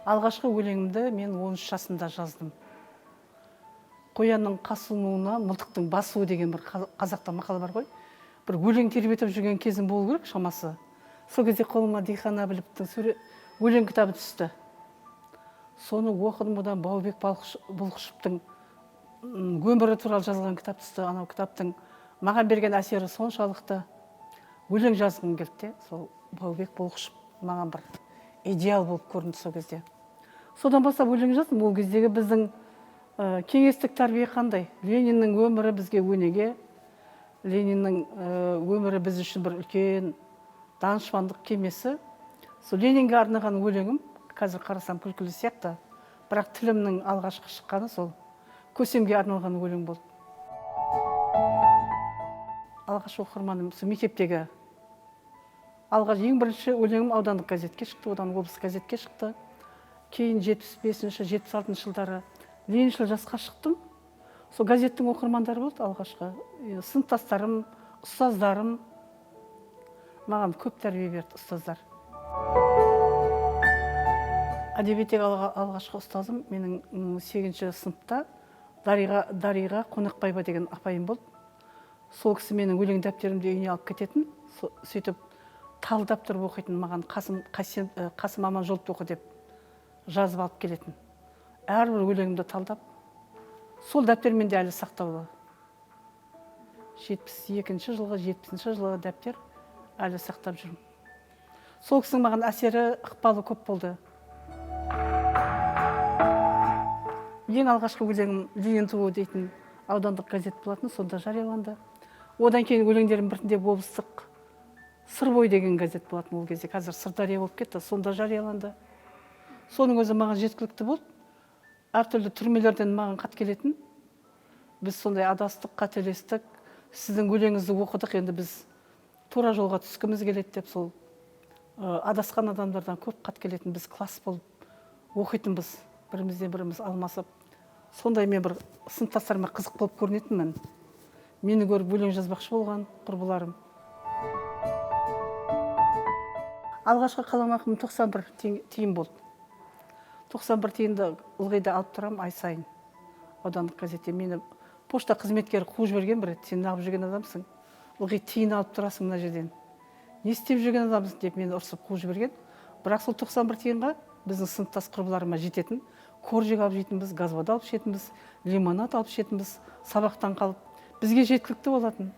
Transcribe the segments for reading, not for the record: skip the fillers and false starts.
Алғашқы өлеңімді мен 13 жасымда жаздым. Қоянның қасынуына мылтықтың басуы деген бір қазақта мақал бар ғой. Бір өлең тербетіп жүрген кезім болу керек шамасы. Сол кезде қолыма Дихан Әбіловтің өлең кітабы түсті. Соны оқыдым, одан Баубек Бұлқышевтың өмірі туралы жазылған кітап түсті. Анау кітаптың маған берген әсері соншалықты, өлең жазғым келді де. Сол Баубек Бұлқышев маған бір идеал болып көрінді сол кезде. Содан бастап өлең жаздым. Ол кездегі біздің кеңестік тәрбие қандай? Лениннің өмірі бізге өнеге, Лениннің өмірі біз үшін бір үлкен данышпандық кемесі. Сол Ленинге арнаған өлеңім, қазір қарасам күлкілі сияқты, бірақ тілімнің алғашқы шыққаны сол көсемге арналған өлең болды. Алғашқы оқырманым сол мектептегі. Алғаш ең бірінші өлеңім аудандық газетке шықты, одан облыстық газетке шықты. Кейін 75-ші, 76-шы жылдары Лениншіл жасқа шықтым. Сол газеттің оқырмандары болды алғашқы. Сыныптастарым, ұстаздарым маған көп тәрбие берді ұстаздар. Әдебиеттегі алғашқы ұстазым менің 8-ші сыныпта Дариға Қонақбаева деген апайым болды. Сол кісі менің өлең дәптерімді үйіне алып кететін, сөйтіп талдап тұрып оқитын, маған Қасым Аманжоловты оқы деп жазып алып келетін. Әрбір өлеңімді талдап, сол дәптер менде әлі сақтаулы. 72-ші жылғы, 70-ші жылғы дәптер әлі сақтап жүрмін. Сол кісінің маған әсері, ықпалы көп болды. Ең алғашқы өлеңім Ленин туы дейтін аудандық газет болатын, сонда жарияланды. Одан кейін өлеңдерім біртіндеп облыстық Сыр бойы деген газет болатын ол кезде, қазір Сырдария болып кетті, сонда жарияланды. Соның өзі маған жеткілікті болды. Әртүрлі түрмелерден маған хат келетін. Біз сондай адастық, қателестік, сіздің өлеңіңізді оқыдық, енді біз тура жолға түскіміз келеді деп сол адасқан адамдардан көп хат келетін. Біз класс болып оқитынбыз, бірімізден біріміз алмасып. Сондай мен бір сыныптастарыма қызық болып көрінетінмін. Мені көріп өлең жазбақшы болған құрбыларым. Алғашқы қаламақым 91 тиын болды. 91 тиынды ылғи да алып тұрамын ай сайын. Аудандық газетте мені пошта қызметкері қуып жіберген бір рет. Сен неғып жүрген адамсың? Ылғи тиын алып тұрасың мына жерден. Не істеп жүрген адамсың деп мені ұрсып қуып жіберген. Бірақ сол 91 тиынға біздің сыныптас құрбыларыма жететін. Коржик алып жейтінбіз, газвода алып ішетінбіз, лимонад алып ішетінбіз, сабақтан қалып. Бізге жеткілікті болатын.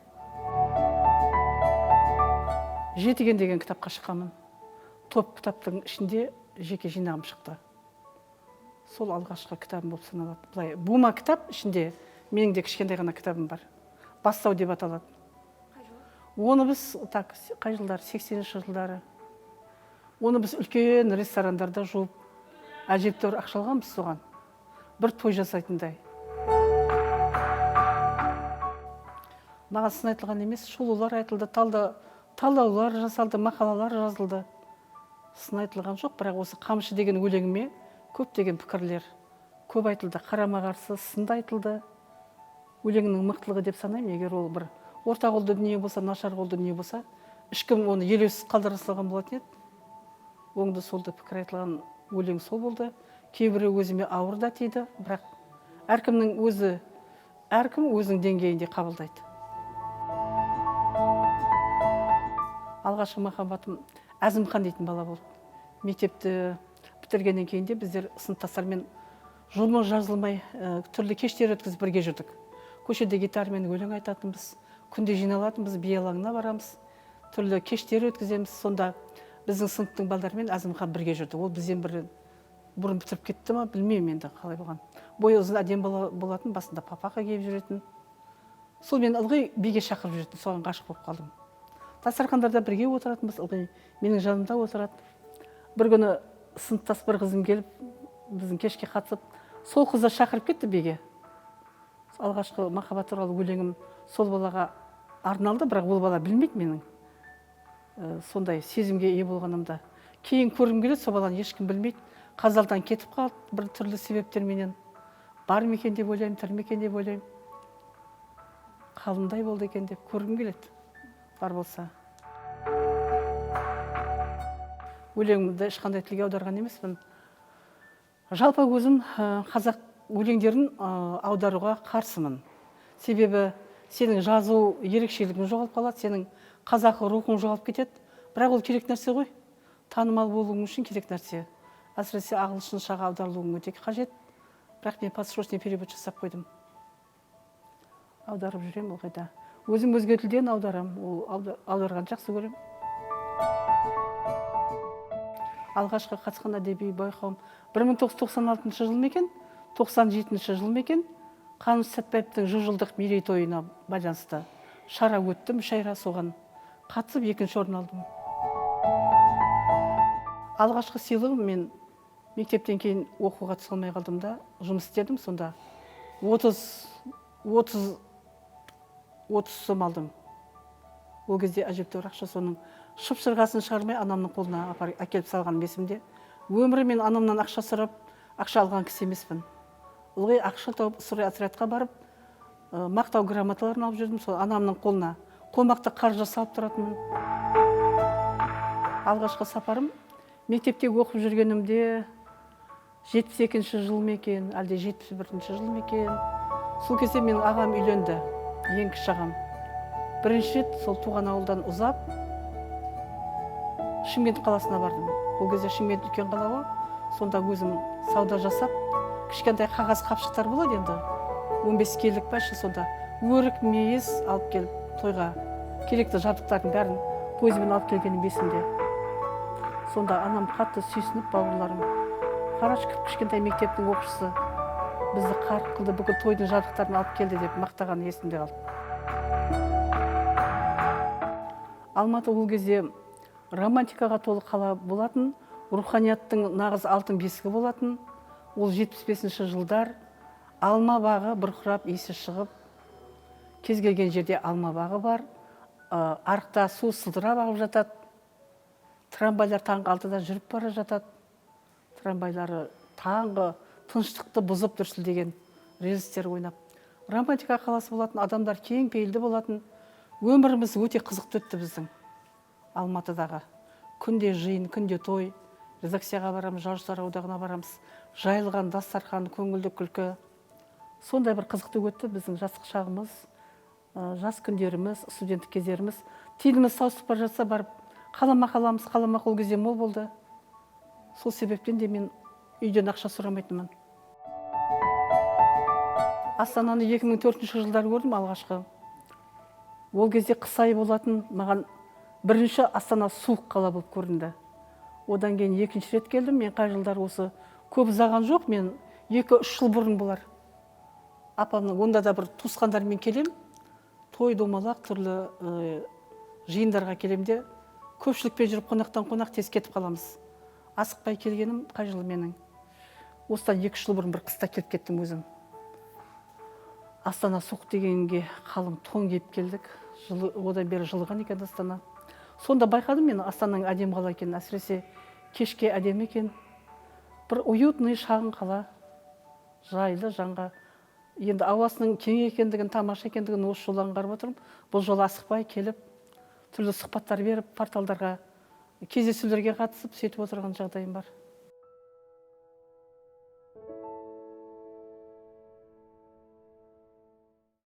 Жетіген деген кітапқа шыққанмын. Топ кітаптың ішінде жеке жинағым шықты. Сол алғашқы кітабым болып саналады. Былай бума кітап ішінде менің де кішкентай ғана кітабым бар. Бастау деп аталады. Оны біз, так, қай жылдары? 80-ші жылдары. Оны біз үлкен ресторандарда жуып, әжептәуір ақша алғанбыз соған. Бір той жасайтындай. Маған сын айтылған емес, шолулар айтылды, талдаулар жасалды, мақалалар жазылды. Сын айтылған жоқ, бірақ осы Қамшы деген өлеңіме көптеген пікірлер көп айтылды, қарама-қарсы сын да айтылды. Өлеңнің мықтылығы деп санаймын, егер ол бір орта қолды дүние болса, нашар қолды дүние болса, ешкім оны елеусіз қалдыра салған болатын еді. Оңды солды пікір айтылған өлең сол болды. Кейбірі өзіме ауыр да тиді, бірақ әркім өзінің деңгейінде қабылдайды. Алғашқы махаббатым Әзімхан дейтін бала болды. Мектепті бітіргеннен кейін де біздер сыныптастармен жұмыс жазылмай, түрлі кештер өткізіп бірге жүрдік. Көшеде гитарамен өлең айтатынбыз, күнде жиналатынбыз, би алаңына барамыз, түрлі кештер өткіземіз. Сонда біздің сыныптың балдарымен Әзімхан бірге жүрді. Ол бізден бір бұрын бітіріп кетті ма, білмеймін енді қалай болған. Бойы ұзын әдемі бала болатын, басында папаха киіп жүретін. Сол мен ылғи биге шақырып жүретін, соған ғашық болып қалдым. Дастархандарда бірге отыратынбыз, ылғи менің жанымда отырады. Бір күні сыныптас бір қызым келіп, біздің кешке қатысып, сол қызды шақырып кетті биге. Алғашқы махаббат туралы өлеңім сол балаға арналды, бірақ ол бала білмейді менің сондай сезімге ие болғанымды. Кейін көргім келеді, сол баланы ешкім білмейді. Қазалдан кетіп қалды бір түрлі себептерменен. Бар ма екен деп ойлаймын, тірі ме екен деп ойлаймын. Қалындай болды екен деп көргім келеді, бар болса. Өлеңімді ешқандай тілге аударған емеспін. Жалпы өзім қазақ өлеңдерін аударуға қарсымын. Себебі сенің жазу ерекшелігің жоғалып қалады, сенің қазақы рухың жоғалып кетеді. Бірақ ол керек нәрсе ғой. Танымал болуың үшін керек нәрсе. Әсіресе ағылшыншаға аударылуың өте қажет. Бірақ мен подсрочный перевод жасап қойдым. Аударып жүремін ылғи да. Өзім өзге тілден аударамын. Ол аударғанды жақсы көремін. Алғашқы қатысқан әдеби байқауым 1996 жыл ма екен, 97 жыл ма екен, Қаныш Сәтбаевтың 100 жылдық мерейтойына байланысты шара өтті, мүшәйра, соған қатысып екінші орын алдым. Алғашқы сыйлығым, мен мектептен кейін оқуға түсе алмай қалдым да, жұмыс істедім, сонда 30 сом алдым. Ол кезде әжептәуір ақша, соның шып-шырғасын шығармай анамның қолына әкеліп салғаным есімде. Өмірі мен анамнан ақша сұрап, ақша алған кісі емеспін. Ылғи ақша тауып, стройотрядқа барып, мақтау грамоталарын алып жүрдім, сол анамның қолына қомақты қаржы салып тұратынмын. Алғашқы сапарым мектепте оқып жүргенімде 72 жыл ма екен, әлде 71 жыл ма екен. Сол кезде менің ағам үйленді, ең кіші ағам. Бірінші рет сол туған ауылдан ұзап Шымкент қаласына бардым. Ол кезде Шымкент үлкен қала ғой. Сонда өзім сауда жасап, кішкентай қағаз қапшықтар болады енді, 15 келілік па, сонда өрік, мейіз алып келіп, тойға керекті жабдықтардың бәрін пойызбен алып келгенім есімде. Сонда анам қатты сүйсініп, бауырларым, қарашы, кішкентай мектептің оқушысы бізді қарық қылды, бүкіл тойдың жабдықтарын алып келді деп мақтағаны есімде қалды. Алматы ол кезде романтикаға толы қала болатын, руханияттың нағыз алтын бесігі болатын. Ол 75 жылдар алма бағы бұрқырап иісі шығып, кез келген жерде алма бағы бар, арықта су сылдырап ағып жатады, трамвайлар таңғы 6-да жүріп бара жатады, трамвайлары таңғы тыныштықты бұзып дүрсілдеген рельстер ойнап. Романтика қаласы болатын, адамдар кең пейілді болатын. Өміріміз өте қызықты өтті біздің Алматыдағы. Күнде жиын, күнде той, редакцияға барамыз, жазушылар одағына барамыз, жайылған дастархан, көңілді күлкі. Сондай бір қызықты өтті біздің жастық шағымыз, жас күндеріміз, студенттік кездеріміз. Тіліміз сауысып бара жатса барып қаламақы аламыз, қаламақы ол кезде мол болды. Сол себептен де мен үйден ақша сұрамайтынмын. Астананы 2004 жылдары көрдім алғашқы. Ол кезде қыс айы болатын, маған бірінші Астана суық қала болып көрінді. Одан кейін екінші рет келдім, мен қай жылдары осы көп ұзаған жоқ, мен 2-3 жыл бұрын болар. Апамның онда да бір туысқандармен келем, той домалақ түрлі жиындарға келем де, көпшілікпен жүріп қонақтан қонақ тез кетіп қаламыз. Асықпай келгенім қай жылы менің? Осыдан 2-3 жыл бұрын бір қыста келіп кеттім өзім. Астана суық дегенге қалың тон киіп келдік. Одан бері жылыған екен Астана. Сонда байқадым мен Астананың әдемі қала екенін, әсіресе кешке әдемі екен. Бір уютный шағын қала, жайлы жанға. Енді ауасының кең екендігін, тамаша екендігін осы жолы аңғарып отырмын. Бұл жолы асықпай келіп, түрлі сұхбаттар беріп, порталдарға, кездесулерге қатысып, сөйтіп отырған жағдайым бар.